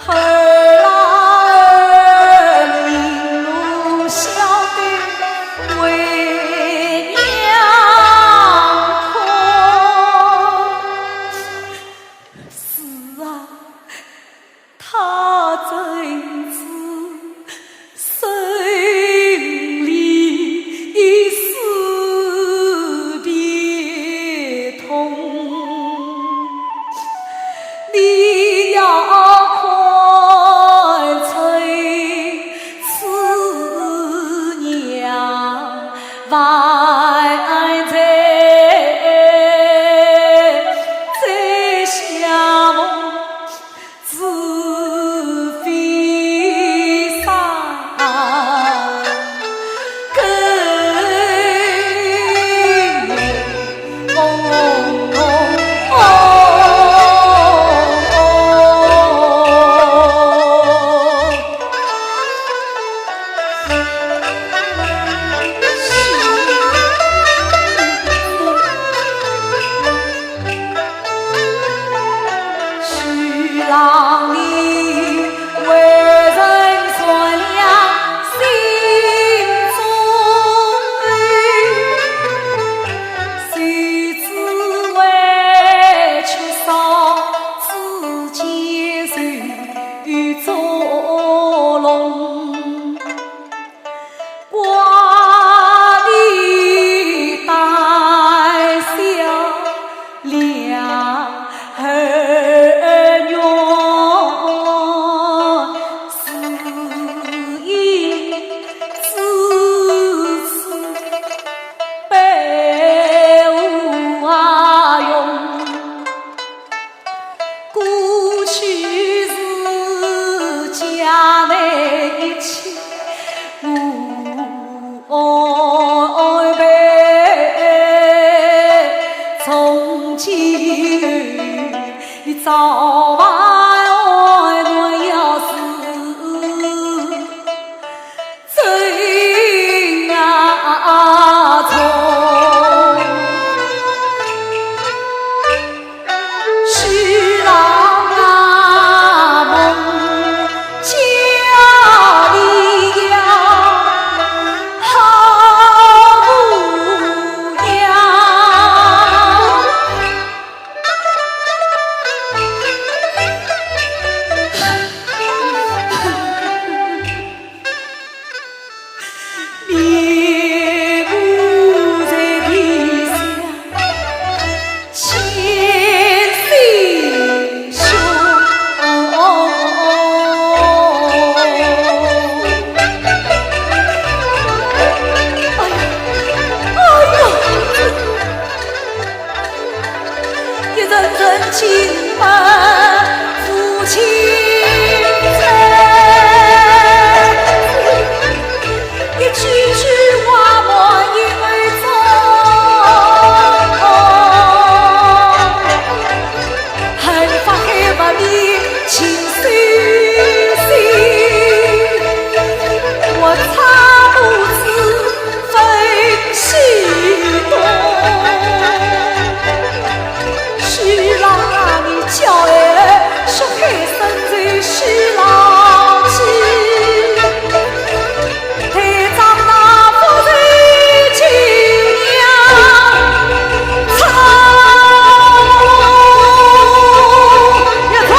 儿啊儿，命我晓得为娘哭。是啊，她真是 生离死别痛，你要看清此娘万载再相逢。 是非上更一阵阵惊魂浮青山，一句句话满眼泪中。恨法海不比情深深，我擦目子 分西东。是让你叫儿血海深仇是老几，待长大复仇亲娘亲。别走！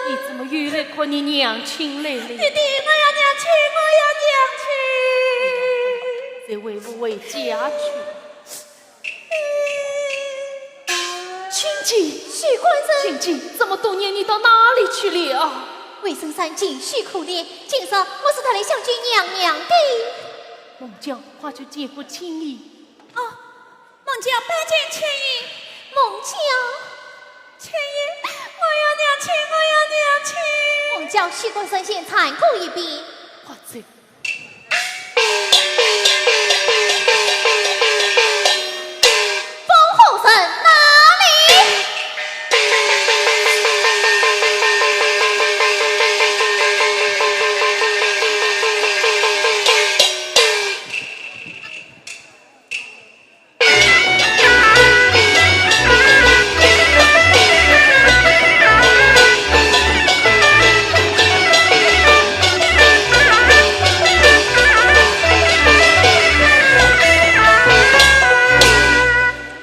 你怎么又来哭你娘亲来了？爹爹，我要娘亲，我要娘亲。你还会不会回家去？青姐，许官人。青姐，这么多年你到哪里去了？为生三姐许苦练，今日我是特来相见娘娘的。孟郊，快去见过青衣。哦，孟郊拜见青衣。孟郊。青衣，我要娘亲，我要娘亲。孟郊，许官人先参过一边。快走。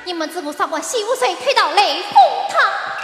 你们知我上官许无罪，退到雷峰塔。